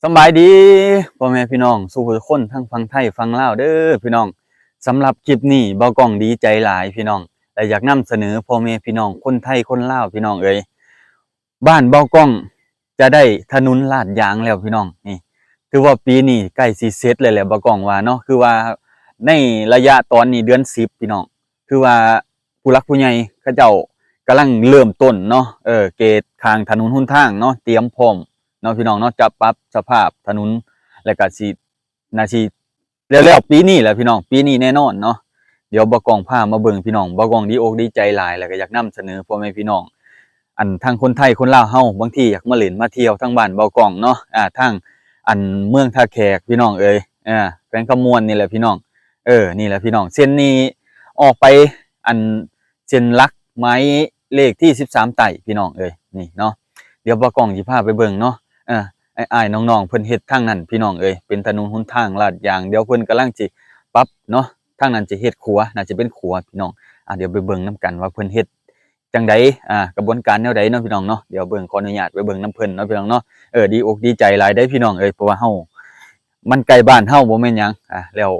ສຳບາຍດີພໍ່ແມ່ພີ່ນ້ອງສູ່ຜູ້ທຸກຄົນ ທັງຝັ່ງໄທຝັ່ງລາວເດີພີ່ນ້ອງ. ສຳລັບຄລິບນີ້ ບ່າວກ້ອງດີໃຈຫຼາຍພີ່ນ້ອງ ແລະ ຢາກນຳສະເໜີພໍ່ແມ່ພີ່ນ້ອງຄົນໄທຄົນລາວພີ່ນ້ອງເອີຍ, ບ້ານບ່າວກ້ອງຈະໄດ້ຖະໜົນລາດຢາງແລ້ວພີ່ນ້ອງ. ນີ້ຖືວ່າປີນີ້ໃກ້ຊິເສັດແລ້ວແຫຼະ ບ່າວກ້ອງວ່າເນາະ, ຄືວ່າໃນໄລຍະຕອນນີ້ເດືອນສິບພີ່ນ້ອງ ຄືວ່າຜູ້ຫຼັກຜູ້ໃຫຍ່ເຂົາເຈົ້າກຳລັງເລີ່ມຕົ້ນເນາະ ເອີ ເກດຂ້າງຖະໜົນຫົນທາງເນາະ ຕຽມພ້ອມເນາະພີ່ນ້ອງເນາະ ຈະປັບສະພາບຖະໜົນ ແລ້ວກະຊິ ໜ້າຊິແລ້ວໆປີນີ້ແຫຼະພີ່ນ້ອງ ປີນີ້ແນ່ນອນເນາະ. ດຽວບ່າວກ້ອງພາມາເບິ່ງພີ່ນ້ອງ, ບ່າວກ້ອງດີອົກດີໃຈຫຼາຍ ແລ້ວກະຢາກນຳສະເໜີພໍ່ແມ່ພີ່ນ້ອງ ອັນທາງຄົນໄທຄົນລາວເຮົາ ບາງທີຢາກມາຫຼິ້ນມາທ່ຽວທາງບ້ານບ່າວກ້ອງເນາະ ອ່າ ທາງອັນເມືອງທ່າແຂກພີ່ນ້ອງເອີຍ ອ່າ ແຂວງຄຳມ່ວນນີ້ແຫຼະພີ່ນ້ອງ. ເອີ ນີ້ແຫຼະພີ່ນ້ອງ ເສັ້ນນີ້ອອກໄປອັນເສັ້ນຫຼັກໝາຍເລກທີສິບສາມໃຕ້ພີ່ນ້ອງເອີຍ ນີ້ເນາະ. ດຽວບ່າວກ້ອງຊິພາໄປເບິ່ງເນາະ ເອີ ອ້າຍໆນ້ອງໆເພິ່ນເຮັດທາງນັ້ນພີ່ນ້ອງເອີຍ ເປັນຖະໜົນຫົນທາງລາດຢາງ ດຽວເພິ່ນກຳລັງຊິປັບເນາະ ທາງນັ້ນຊິເຮັດຂົວ ໜ້າຈະເປັນຂົວພີ່ນ້ອງ. ອ່າ ດຽວໄປເບິ່ງນຳກັນວ່າເພິ່ນເຮັດ ຈັ່ງໃດ ອ່າ ກະບວນການແນວໃດເນາະພີ່ນ້ອງເນາະ. ດຽວເບິ່ງ ຂໍອະນຸຍາດໄປເບິ່ງນຳເພິ່ນເນາະພີ່ນ້ອງເນາະ. ເອີ ດີອົກດີໃຈຫຼາຍເດ້ພີ່ນ້ອງເອີຍ ເພາະວ່າເຮົາ ມັນໃກ້ບ້ານເຮົາບໍ່ແມ່ນຫຍັງ ອ່າ ແລ້ວ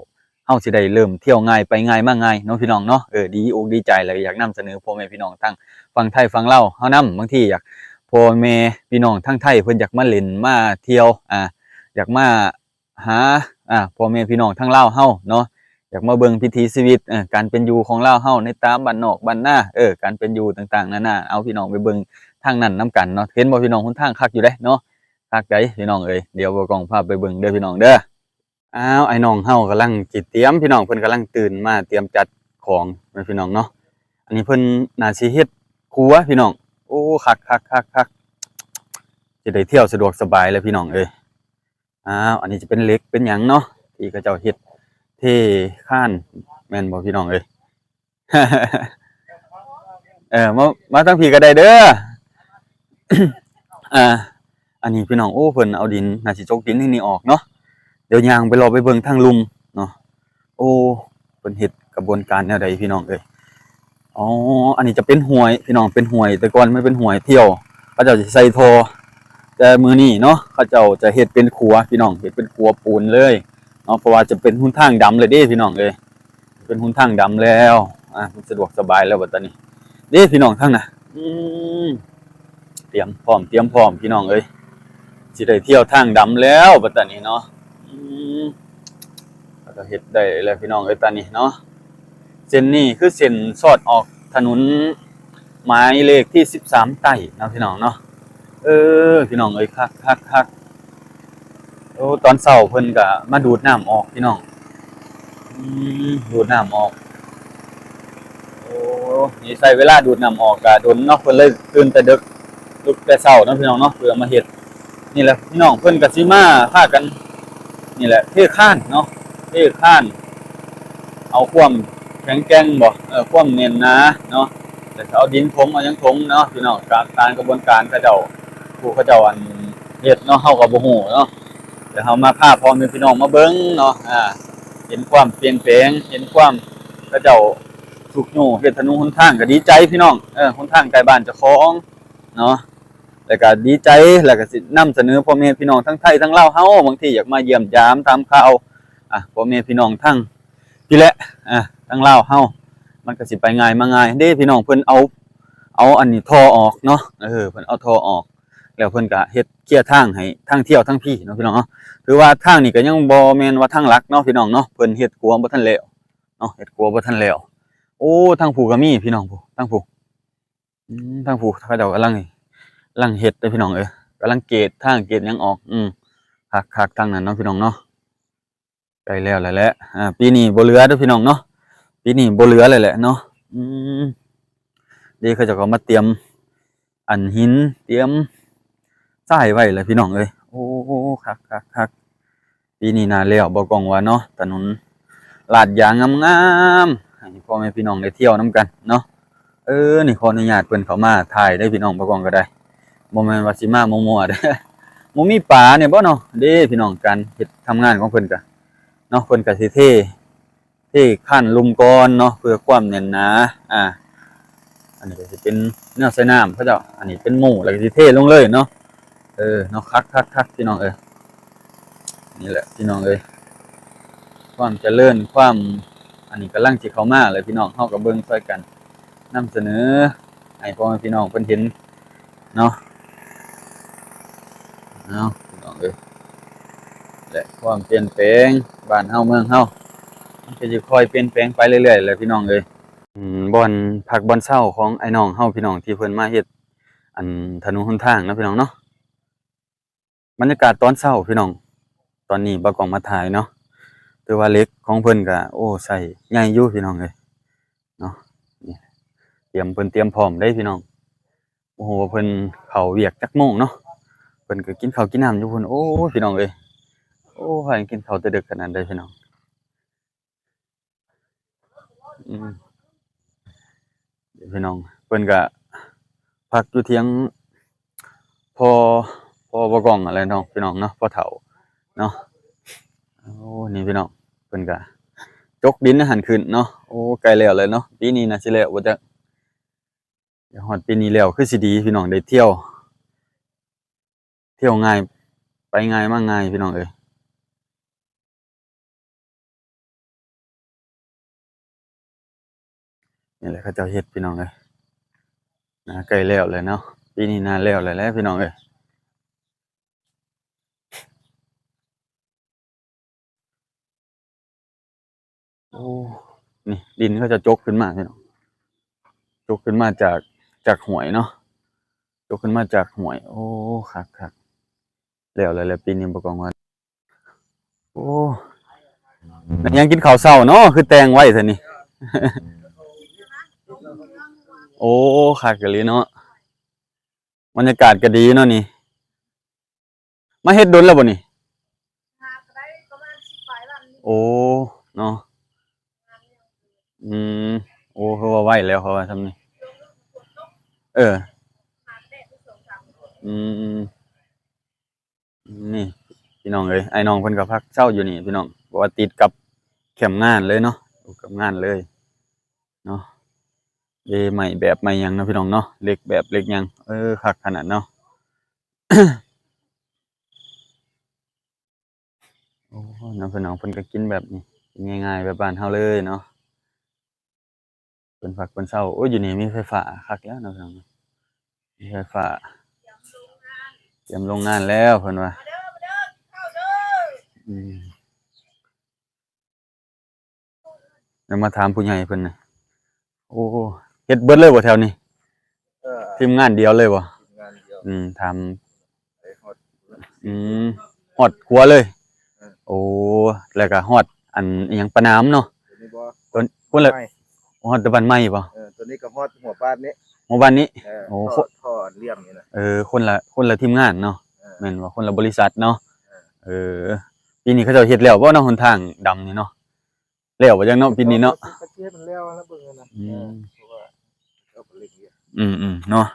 ເຮົາຊິໄດ້ເລີ່ມທ່ຽວງ່າຍໄປງ່າຍມາງ່າຍເນາະພີ່ນ້ອງເນາະ. ເອີ ດີອົກດີໃຈ ແລ້ວຢາກນຳສະເໜີພໍ່ແມ່ພີ່ນ້ອງທາງຝັ່ງໄທຝັ່ງລາວເຮົານຳ ບາງທີຢາກ ພໍ່ແມ່ພີ່ນ້ອງທາງໄທເພິ່ນຢາກມາຫຼິ້ນມາທ່ຽວ ອ່າ ຢາກມາ ຫາ ອ່າ ພໍ່ແມ່ພີ່ນ້ອງທາງລາວເຮົາເນາະ ຢາກມາເບິ່ງວິຖີຊີວິດ ເອີ ການເປັນຢູ່ຂອງລາວເຮົາໃນຕາມບ້ານນອກບ້ານນາ ເອີ ການເປັນຢູ່ຕ່າງໆນານາ. ເອົາ ພີ່ນ້ອງໄປເບິ່ງທາງນັ້ນນຳກັນເນາະ. ເຫັນບໍ່ພີ່ນ້ອງ ຫົນທາງຄັກຢູ່ເດ້ເນາະ ຄັກໃດ໋ພີ່ນ້ອງເອີຍ. ດຽວບ່າວກ້ອງພາໄປເບິ່ງເດີພີ່ນ້ອງເດີ. ອ້າວ ອ້າຍນ້ອງເຮົາກຳລັງຊິຕຽມ ພີ່ນ້ອງ ເພິ່ນກຳລັງຕື່ນມາຕຽມຈັດຂອງເນາະພີ່ນ້ອງເນາະ. ອັນນີ້ເພິ່ນໜ້າຊິເຮັດຄົວພີ່ນ້ອງ. ໂອ້ ຄັກໆໆໆ ຊິໄດ້ທ່ຽວສະດວກສະບາຍແລ້ວພີ່ນ້ອງເອີຍ. ອ້າວ ອັນນີ້ຈະເປັນເຫຼັກເປັນຫຍັງເນາະ ທີ່ເຂົາເຈົ້າເຮັດເທຄານ ແມ່ນບໍ່ພີ່ນ້ອງເອີຍ? ເອີ ມາ ມາທາງພີ້ກະໄດ້ເດີ. ອ່າ ອັນນີ້ພີ່ນ້ອງ ໂອ້ ເພິ່ນເອົາດິນ ໜ້າຊິຈົກດິນໃຫ້ນີ້ອອກເນາະ. ດຽວຍ່າງໄປເລາະໄປເບິ່ງທາງລຸ່ມເນາະ. ໂອ້ ເພິ່ນເຮັດກະບວນການແນວໃດພີ່ນ້ອງເອີຍ? ອໍ ອັນນີ້ຈະເປັນຫ້ວຍພີ່ນ້ອງ ເປັນຫ້ວຍ ແຕ່ກ່ອນມັນເປັນຫ້ວຍທ່ຽວ ເຂົາເຈົ້າຊິໃສ່ທໍ່ ແຕ່ມື້ນີ້ເນາະ ເຂົາເຈົ້າຈະເຮັດເປັນຂົວພີ່ນ້ອງ ເຮັດເປັນຂົວປູນເລີຍເນາະ ເພາະວ່າຈະເປັນຫົນທາງດຳແລ້ວເດ້ພີ່ນ້ອງເອີຍ ເປັນຫົນທາງດຳແລ້ວ ອ່າ ມັນສະດວກສະບາຍແລ້ວບັດຕານີ້ເດ້ພີ່ນ້ອງ. ທາງໜ້າ ອືມ ຕຽມພ້ອມ ຕຽມພ້ອມພີ່ນ້ອງເອີຍ ຊິໄດ້ທ່ຽວທາງດຳແລ້ວບັດຕານີ້ເນາະ. ອືມ ເຂົາເຈົ້າເຮັດໄດ້ແລ້ວພີ່ນ້ອງເອີຍ ຕອນນີ້ເນາະ. ເສັ້ນນີ້ຄືເສັ້ນສອດອອກຖະໜົນໝາຍເລກທີສິບສາມໃຕ້ເນາະພີ່ນ້ອງເນາະ. ເອີ ພີ່ນ້ອງເອີຍ ຄັກໆໆ. ໂອ້ ຕອນເຊົ້າເພິ່ນກະມາດູດນ້ຳອອກພີ່ນ້ອງ. ອືມ ດູດນ້ຳອອກ. ໂອ້ ນີ້ໃຊ້ເວລາດູດນ້ຳອອກກະດົນເນາະ ເພິ່ນເລີຍຕື່ນແຕ່ເດິກ ລຸກແຕ່ເຊົ້າເນາະພີ່ນ້ອງເນາະ ເພື່ອມາເຮັດ. ນີ້ແຫຼະພີ່ນ້ອງ ເພິ່ນກະຊິມາພາກັນ ນີ້ແຫຼະ ເທຄານເນາະ ເທຄານ ເອົາຄວາມແຂງແກ່ງບໍ ເອີ ຄວາມແໜ້ນໜາເນາະ ແລ້ວກະເອົາດິນຖົມ ເອົາຫຍັງຖົມເນາະພີ່ນ້ອງ. ຕາມ ຕາມກະບວນການເຂົາເຈົ້າ ຜູ້ເຂົາເຈົ້າອັນເຮັດເນາະ ເຮົາກະບໍ່ຮູ້ເນາະ ແຕ່ເຮົາມາພາພໍ່ແມ່ພີ່ນ້ອງມາເບິ່ງເນາະ ອ່າ ເຫັນຄວາມປ່ຽນແປງ ເຫັນຄວາມເຂົາເຈົ້າຊຸກຍູ້ເຮັດຖະໜົນຫົນທາງ ກະດີໃຈພີ່ນ້ອງ ເອີ ຫົນທາງໃກ້ບ້ານເຈົ້າຂອງເນາະ. ແລ້ວກະດີໃຈ ແລ້ວກະຊິນຳສະເໜີພໍ່ແມ່ພີ່ນ້ອງທັງໄທທັງລາວເຮົາ ບາງທີຢາກມາຢ້ຽມຢາມຖາມຂ່າວ ອ່າ ພໍ່ແມ່ພີ່ນ້ອງທັງພີ້ແຫຼະ ອ່າ ທັງລາວເຮົາ ມັນກະຊິໄປງ່າຍມາງ່າຍເດ້ພີ່ນ້ອງ. ເພິ່ນເອົາ ເອົາອັນນີ້ທໍ່ອອກເນາະ ເອີ ເພິ່ນເອົາທໍ່ອອກ ແລ້ວເພິ່ນກະເຮັດເຄຍທາງໃຫ້ທາງທ່ຽວທາງພີ້ເນາະພີ່ນ້ອງເນາະ. ຖືວ່າທາງນີ້ກະຍັງບໍ່ແມ່ນວ່າທາງຫຼັກເນາະພີ່ນ້ອງເນາະ ເພິ່ນເຮັດຂົວບໍ່ທັນແລ້ວເນາະ ເຮັດຂົວບໍ່ທັນແລ້ວ. ໂອ້ ທາງພູກະມີພີ່ນ້ອງ ທາງພູ ອືມ ທາງຜູ້ເຂົາເຈົ້າກຳລັງ ກຳລັງເຮັດເດີພີ່ນ້ອງເອີຍ ກຳລັງເກດທາງເກດຫຍັງອອກ. ອືມ ຄັກໆ ທາງນັ້ນເນາະພີ່ນ້ອງເນາະ ໃກ້ແລ້ວແຫຼະ. ອ່າ ປີນີ້ບໍ່ເຫຼືອເດີພີ່ນ້ອງເນາະ ປີນີ້ບໍ່ເຫຼືອເລີຍແຫຼະເນາະ. ອືມ ເດ້ ເຂົາເຈົ້າກະມາຕຽມອັນຫີນ ຕຽມຊາຍໄວ້ແຫຼະພີ່ນ້ອງເອີຍ. ໂອ້ ຄັກໆໆ. ປີນີ້ໜ້າແລ້ວ ບ່າວກ້ອງວ່າເນາະ ຖະໜົນລາດຢາງງາມໆ ໃຫ້ພໍ່ແມ່ພີ່ນ້ອງໄດ້ທ່ຽວນຳກັນເນາະ. ເອີ ນີ້ຂໍອະນຸຍາດເພິ່ນເຂົ້າມາຖ່າຍເດີພີ່ນ້ອງ ບ່າວກ້ອງກະໄດ້ ບໍ່ແມ່ນວ່າຊິມາມົວໆເດີ. ບໍ່ມີປາແນ່ບໍເນາະ ເດ້ພີ່ນ້ອງ ການເຮັດທຳງານຂອງເພິ່ນກະເນາະ ເພິ່ນກະຊິເທ ເທຄານລຸ່ມກ່ອນເນາະ ເພື່ອຄວາມແໜ້ນໜາ. ອ່າ ອັນນີ້ກະຊິເປັນແນວໃສ່ນ້ຳເຂົາເຈົ້າ ອັນນີ້ເປັນໂມ່ ແລ້ວກະຊິເທລົງເລີຍເນາະ. ເອີ ເນາະ ຄັກໆໆ ພີ່ນ້ອງເອີຍ. ນີ້ແຫຼະພີ່ນ້ອງເອີຍ ຄວາມຈະເລີນ ຄວາມ ອັນນີ້ກຳລັງຊິເຂົ້າມາແຫຼະພີ່ນ້ອງ ເຮົາກໍເບິ່ງຊ່ອຍກັນນຳສະເໜີໃຫ້ພໍ່ແມ່ພີ່ນ້ອງເພິ່ນເຫັນເນາະ ເນາະພີ່ນ້ອງເອີຍ ແລະ ຄວາມປ່ຽນແປງບ້ານເຮົາເມືອງເຮົາ ມັນກໍຊິຄ່ອຍປ່ຽນແປງໄປເລື້ອຍໆແຫຼະພີ່ນ້ອງເອີຍ. ອືມ ບ່ອນພັກບ່ອນເຊົາຂອງອ້າຍນ້ອງເຮົາພີ່ນ້ອງ ທີ່ເພິ່ນມາເຮັດ ອັນ ຖະໜົນຫົນທາງເນາະພີ່ນ້ອງເນາະ. ບັນຍາກາດຕອນເຊົ້າພີ່ນ້ອງ ຕອນນີ້ບ່າວກ້ອງມາຖ່າຍເນາະ ຖືວ່າເຫຼັກຂອງເພິ່ນກະ ໂອ້ ໃຊ້ໃຫຍ່ຢູ່ພີ່ນ້ອງເອີຍເນາະ. ນີ້ ຕຽມ ເພິ່ນຕຽມພ້ອມເດ້ພີ່ນ້ອງ ບໍ່ຮູ້ວ່າເພິ່ນເຂົ້າວຽກຈັກໂມງເນາະ ເພິ່ນກໍກິນເຂົ້າກິນນ້ຳຢູ່ພຸ້ນ. ໂອ້ ພີ່ນ້ອງເອີຍ ໂອ້ ພາກັນກິນເຂົ້າແຕ່ດຶກຂະໜາດໃດພີ່ນ້ອງ. ອືມ ພີ່ນ້ອງ ເພິ່ນກະພັກຢູ່ຖຽງພໍ່ ພໍ່ບ່າວກ້ອງຫັ້ນແຫຼະເນາະ ພີ່ນ້ອງເນາະ ພໍ່ເຖົ້າເນາະ. ໂອ້ ນີ້ພີ່ນ້ອງ ເພິ່ນກະຈົກດິນຫັ້ນຂຶ້ນເນາະ. ໂອ້ ໃກ້ແລ້ວແຫຼະເນາະ ປີນີ້ໜ້າຊິແລ້ວບໍ່ຈັກ ຮອດປີນີ້ແລ້ວຄືຊິດີພີ່ນ້ອງ ໄດ້ທ່ຽວ ທ່ຽວງ່າຍ ໄປງ່າຍມາງ່າຍພີ່ນ້ອງເອີຍ. ນີ້ແຫຼະເຂົາເຈົ້າເຮັດພີ່ນ້ອງເອີຍ ນາໃກ້ແລ້ວແລ້ວເນາະ ປີນີ້ນາແລ້ວແລ້ວແຫຼະພີ່ນ້ອງເອີຍ. ໂອ້ ນີ້ດິນເຂົາເຈົ້າຈົກຂຶ້ນມາພີ່ນ້ອງ ຈົກຂຶ້ນມາຈາກ ຈາກຫ້ວຍເນາະ ຈົກຂຶ້ນມາຈາກຫ້ວຍ. ໂອ້ ຄັກໆ ແລ້ວແລ້ວແຫຼະ ປີນີ້ບໍ່ກອງວ່າ ໂອ້ ແມ່ນຫຍັງກິນເຂົ້າເຊົ້າເນາະ ຄືແຕ່ງໄວແທ້ນີ້. ໂອ້ ຄັກອີ່ຫຼີເນາະ ບັນຍາກາດກໍດີເນາະນີ້. ມາເຮັດດົນແລ້ວບໍ່ນີ້? ຫາກໍໄດ້ປະມານສິບປາຍວັນນີ້. ໂອ້ ເນາະ ອືມ ໂອ້ ຄືວ່າໄວແລ້ວ ເຂົາວ່າຊ່ຳນີ້ ເອີ ອືມ ນີ້ພີ່ນ້ອງເອີຍ ອ້າຍນ້ອງເພິ່ນກໍພັກເຊົາຢູ່ນີ້ພີ່ນ້ອງ ເພາະວ່າຕິດກັບແຄມງານເລີຍເນາະ ຕິດກັບງານເລີຍເນາະ. ເອີ ໄມ້ແບບໄມ້ຫຍັງເນາະພີ່ນ້ອງເນາະ ເຫຼັກແບບເຫຼັກຫຍັງ ເອີ ຄັກຂະໜາດເນາະ. ໂອ້ ເນາະພີ່ນ້ອງ ເພິ່ນກໍກິນແບບນີ້ ກິນງ່າຍໆ ແບບບ້ານເຮົາເລີຍເນາະ ເພິ່ນພັກເພິ່ນເຊົາ. ໂອ້ຍ ຢູ່ນີ້ມີໄຟຟ້າ ຄັກແລ້ວເນາະພີ່ນ້ອງ ມີໄຟຟ້າ ຕຽມໂຮງງານແລ້ວເພິ່ນວ່າ ອືມ. ແລ້ວມາຖາມຜູ້ໃຫຍ່ເພິ່ນນະ ໂອ້ ເຮັດເບິດເລີຍບໍ່ແຖວນີ້? ເອີ ທີມງານດຽວເລີຍບໍ່? ທີມງານດຽວ ອືມ ຖາມ ໄປຮອດ ອືມ ຮອດຄົວເລີຍ ເອີ ໂອ້ ແລ້ວກໍຮອດອັນອີ່ຫຍັງ ປະໜາມເນາະ ຕົວນີ້ບໍ່ ຕົວ ພຸ້ນລະ ຮອດແຕ່ບ້ານໃໝ່ບໍ່? ເອີ ຕົວນີ້ກໍຮອດຫົວບ້ານນີ້ ຫົວບ້ານນີ້ ເອີ ໂອ້ ທໍ່ ທໍ່ອັນລ່ຽມນີ້ນະ ເອີ ຄົນລະ ຄົນລະທີມງານເນາະ ເອີ ແມ່ນບໍ່ ຄົນລະບໍລິສັດເນາະ ເອີ ເອີ ປີນີ້ເຂົາເຈົ້າເຮັດແລ້ວບໍ່ເນາະ ຫົນທາງດຳນີ້ເນາະ? ແລ້ວບໍ່ຈັກເນາະ ປີນີ້ເນາະ ເຂົາເຮັດມັນແລ້ວຫັ້ນລະ ເບິ່ງຫັ້ນນະ ອືມ ເອີ ເພາະວ່າເຂົາກໍເລັ່ງວຽກ ອືມໆ ເນາະ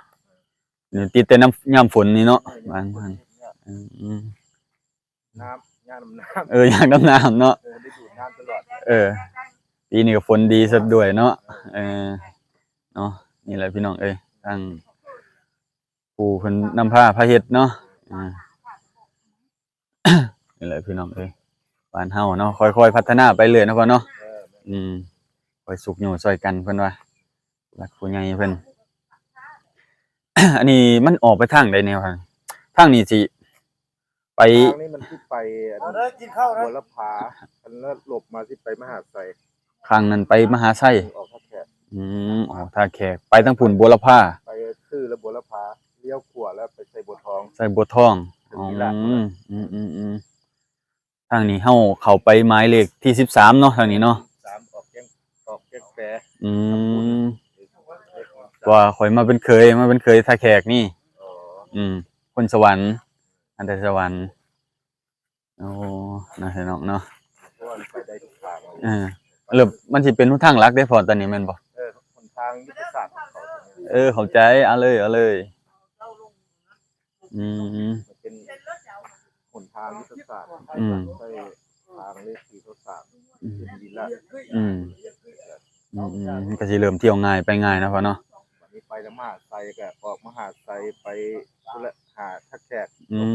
ນີ້ຕິດແຕ່ຍາມ ຍາມຝົນນີ້ເນາະ ເອີ ຍາມຝົນ ບາງ ເຮັດຍາກ ອືມ ນ້ຳ ຍາກນຳນ້ຳ ເອີ ຍາກນຳນ້ຳເນາະ ເອີ ໄດ້ດູດນ້ຳຕະຫຼອດ ເອີ ປີນີ້ກໍຝົນດີຊະດ້ວຍເນາະ ເອີ ເອີ ເນາະ ນີ້ແຫຼະພີ່ນ້ອງເອີຍ ທາງຜູ້ເພິ່ນນຳພາ ພາເຮັດເນາະ ເອີ ນີ້ແຫຼະພີ່ນ້ອງເອີຍ ບ້ານເຮົາເນາະ ຄ່ອຍໆ ພັດທະນາໄປເລື້ອຍເນາະພໍ່ເນາະ ເອີ ອືມ ຄ່ອຍຊຸກຍູ້ຊ່ອຍກັນເພິ່ນວ່າ ຫຼັກຜູ້ໃຫຍ່ເພິ່ນ ອັນນີ້ມັນອອກໄປທາງໃດແດ່? ທາງນີ້ຊິໄປ ທາງນີ້ມັນຊິໄປອັນ ເອີ ກິນເຂົ້າເດີ ບົວລະພາ ຄັນເລີດຫຼົບມາຊິໄປມະຫາໄຊ ຂ້າງນັ້ນໄປມະຫາໄຊ ອອກທ່າແຂກ ອືມ ອອກທ່າແຂກ ໄປທາງພຸ້ນບົວລະພາ ໄປຄືລະບົວລະພາ ລ້ຽວຂວາແລ້ວໄປໄຊບົວທອງ ໄຊບົວທອງ ເຖິງວິລະ ອືມ ອືມໆໆ ທາງນີ້ເຮົາເຂົ້າໄປໝາຍເລກທີສິບສາມເນາະ ທາງນີ້ເນາະ ສິບສາມ ອອກແກ້ງ ອອກແກ້ງແປ ອືມ ເພາະວ່າຂ້ອຍມາເປັນເຂີຍ ມາເປັນເຂີຍທ່າແຂກນີ້ ອໍ ອືມ ຄົນສະຫວັນ ມາແຕ່ສະຫວັນ ໂອ້ ນະພີ່ນ້ອງເນາະ ເອີ ແລ້ວມັນຊິເປັນຫົນທາງຫຼັກເດ້ພໍ່ ຕອນນີ້ແມ່ນບໍ່? ເອີ ຫົນທາງຍຸດທະສາດຂອງເຂົາ ເອີ ເຂົ້າໃຈ ເອົາເລີຍ ເອົາເລີຍ ອືມ ມັນເປັນຫົນທາງຍຸດທະສາດ ອືມ ໃຊ້ທາງເລກທີຊາວສາມ ອືມ ເປັນວິລະ ອືມ ອືມໆ ມັນກໍຊິເລີ່ມທ່ຽວງ່າຍໄປງ່າຍເນາະພໍ່ເນາະ ບັດນີ້ໄປທາງມະຫາໄຊ ກໍອອກມະຫາໄຊໄປພຸ້ນແຫຼະ ຫາທ່າແຂກ ອືມ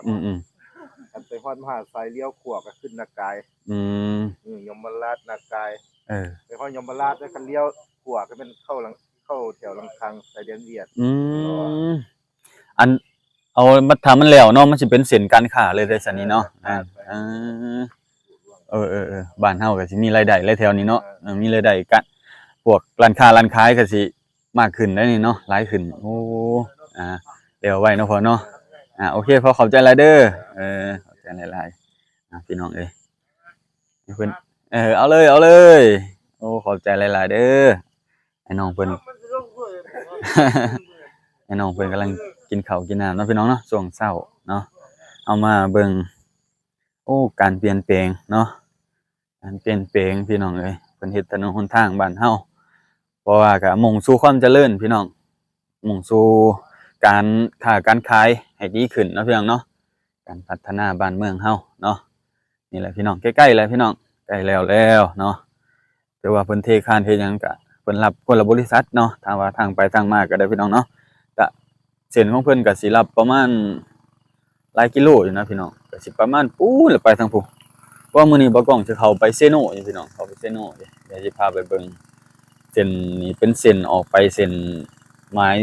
ອືມໆ ຄັນໄປຮອດມະຫາໄຊລ້ຽວຂວາກໍຂຶ້ນນາກາຍ. ອືມ ເອີ ຍົມມະລາດນາກາຍ. ເອີ ໄປຮອດຍົມມະລາດແລ້ວຄັນລ້ຽວຂວາກໍແມ່ນເຂົ້າຫຼັງ ເຂົ້າແຖວຫຼັງຄັງຊາຍແດນຫວຽດ. ອືມ ອັນ ເອົາ ມາ ຖ້າມັນແລ້ວເນາະ ມັນຊິເປັນເສັ້ນການຄ້າເລີຍເດ້ຊັ້ນນີ້ເນາະ. ເອີ ເອີ ເອີ ເອີ ເອີ ບ້ານເຮົາກໍຊິມີລາຍໄດ້ແລ້ວແຖວນີ້ເນາະ. ເອີ ເອີ ມີລາຍໄດ້ກະ ພວກຮ້ານຄ້າຮ້ານຂາຍກໍຊິ ມາກຂຶ້ນໄດ໋ນີ້ເນາະ ຫຼາຍຂຶ້ນ. ໂອ້ ອ່າ ແລ້ວໄວເນາະພໍ່ເນາະ. ອ່າ ໂອເຄ ພໍ່ ຂອບໃຈຫຼາຍເດີ. ເອີ ຂອບໃຈຫຼາຍໆ. ອ່າ ພີ່ນ້ອງເອີຍ ໃຫ້ເພິ່ນ ເອີ ເອົາເລີຍ ເອົາເລີຍ. ໂອ້ ຂອບໃຈຫຼາຍໆເດີ. ໃຫ້ນ້ອງເພິ່ນ ໃຫ້ນ້ອງເພິ່ນກຳລັງກິນເຂົ້າກິນນ້ຳເນາະ ພີ່ນ້ອງເນາະ ຊ່ວງເຊົ້າເນາະ. ເຮົາມາເບິ່ງ ໂອ້ ການປ່ຽນແປງເນາະ ການປ່ຽນແປງ ພີ່ນ້ອງເອີຍ. ເພິ່ນເຮັດຖະໜົນຫົນທາງບ້ານເຮົາ ເພາະວ່າກະມຸ່ງສູ່ຄວາມຈະເລີນ ພີ່ນ້ອງ, ມຸ່ງສູ່ການຄ້າການຂາຍໃຫ້ດີຂຶ້ນເນາະ ພີ່ນ້ອງເນາະ, ການພັດທະນາບ້ານເມືອງເຮົາເນາະ. ນີ້ແຫຼະ ພີ່ນ້ອງ, ໃກ້ໆແລ້ວ ພີ່ນ້ອງ, ໃກ້ແລ້ວແລ້ວເນາະ. ແຕ່ວ່າເພິ່ນເທຄານເທຫຍັງກະ ເພິ່ນຮັບຄົນລະບໍລິສັດເນາະ, ຖ້າວ່າທາງໄປທາງມາກະໄດ້ ພີ່ນ້ອງເນາະ. ກະເສັ້ນຂອງເພິ່ນກະຊິລັບປະມານຫຼາຍກິໂລຢູ່ນະ ພີ່ນ້ອງ, ກະຊິປະມານປູ້ນລະໄປທາງພຸ້ນ. ເພາະວ່າມື້ນີ້ບ່າວກ້ອງຈະເຂົ້າໄປເຊໂນຢູ່ ພີ່ນ້ອງ, ເຂົ້າໄປເຊໂນຢູ່. ດຽວຊິພາໄປເບິ່ງ ເສັ້ນນີ້ເປັນເສັ້ນອອກໄປເສັ້ນໝາຍ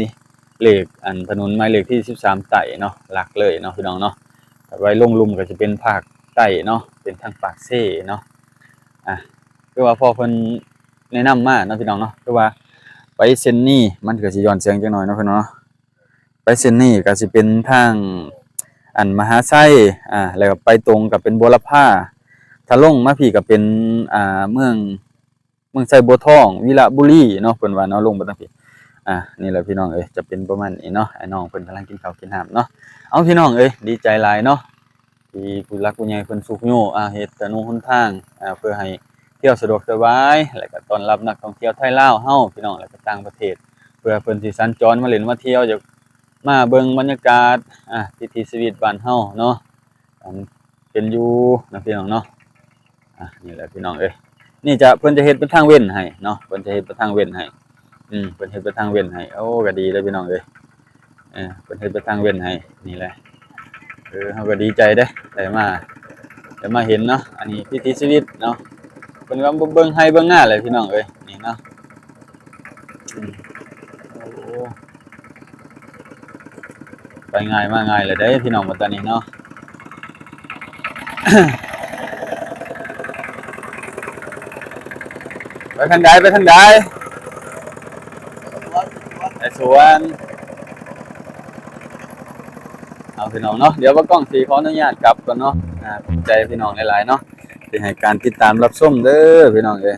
ເລກ ອັນ ຖະໜົນໝາຍເລກທີສິບສາມໃຕ້ເນາະ, ຫຼັກເລີຍເນາະ ພີ່ນ້ອງເນາະ, ໄວ້ລົງລຸ່ມກະຊິເປັນພາກໃຕ້ເນາະ, ເປັນທາງປາກເຊເນາະ. ອ່າ ຄືວ່າພໍ່ເພິ່ນແນະນຳມາເນາະ ພີ່ນ້ອງເນາະ, ຄືວ່າໄປເສັ້ນນີ້ ມັນກະຊິຍ້ອນແສງຈັກໜ້ອຍເນາະ ພີ່ນ້ອງເນາະ. ໄປເສັ້ນນີ້ກະຊິເປັນທາງ ອັນ ມະຫາໄຊ ອ່າ ແລ້ວກະໄປຕົງກະເປັນບົວລະພາ, ຖ້າລົງມາພີ້ກະເປັນ ອ່າ ເມືອງ ເມືອງໄຊບົວທອງ ວິລະບູລີເນາະ ເພິ່ນວ່າເນາະ, ລົງໄປທາງພີ້. ອ່າ ນີ້ແຫຼະ ພີ່ນ້ອງເອີຍ, ຈະເປັນປະມານນີ້ເນາະ. ອ້າຍນ້ອງເພິ່ນກຳລັງກິນເຂົ້າກິນນ້ຳເນາະ. ເອົາ ພີ່ນ້ອງເອີຍ, ດີໃຈຫຼາຍເນາະ ທີ່ຜູ້ຫຼັກຜູ້ໃຫຍ່ເພິ່ນຊຸກຍູ້ ອ່າ ເຮັດຖະໜົນຫົນທາງ ອ່າ ເພື່ອໃຫ້ທ່ຽວສະດວກສະບາຍ ແລ້ວກະຕ້ອນຮັບນັກທ່ອງທ່ຽວໄທລາວເຮົາ ພີ່ນ້ອງ, ແລ້ວກະຕ່າງປະເທດ ເພື່ອເພິ່ນຊິສັນຈອນມາຫຼິ້ນມາທ່ຽວ, ຢາກມາເບິ່ງບັນຍາກາດ ອ່າ ວິຖີຊີວິດບ້ານເຮົາເນາະ, ອັນເປັນຢູ່ນະ ພີ່ນ້ອງເນາະ. ອ່າ ນີ້ແຫຼະ ພີ່ນ້ອງເອີຍ, ນີ້ຈະ ເພິ່ນຈະເຮັດເປັນທາງເວັ້ນໃຫ້ເນາະ, ເພິ່ນຈະເຮັດເປັນທາງເວັ້ນໃຫ້. ອືມ ເພິ່ນເຮັດເປັນທາງເວັ້ນໃຫ້. ໂອ້ ກະດີເລີຍ ພີ່ນ້ອງເອີຍ. ເອີ ເພິ່ນເຮັດເປັນທາງເວັ້ນໃຫ້ນີ້ແຫຼະ. ເອີ ເຮົາກະດີໃຈເດ້ ໄດ້ມາ ໄດ້ມາເຫັນເນາະ, ອັນນີ້ວິຖີຊີວິດເນາະ, ເພິ່ນກະເບິ່ງໄຮ່ເບິ່ງນາແຫຼະ ພີ່ນ້ອງເອີຍ ນີ້ເນາະ. ອືມ ໂອ້ ໄປງ່າຍມາງ່າຍແລ້ວເດ້ ພີ່ນ້ອງ, ບັດຕານີ້ເນາະ. ໄປທາງໃດ ໄປທາງໃດ? ໄປສວນ. ເອົາ ພີ່ນ້ອງເນາະ, ດຽວບ່າວກ້ອງຊິຂໍອະນຸຍາດກັບກ່ອນເນາະ. ອ່າ ຂອບໃຈພີ່ນ້ອງຫຼາຍໆເນາະ ທີ່ໃຫ້ການຕິດຕາມຮັບຊົມເດີ ພີ່ນ້ອງເອີຍ.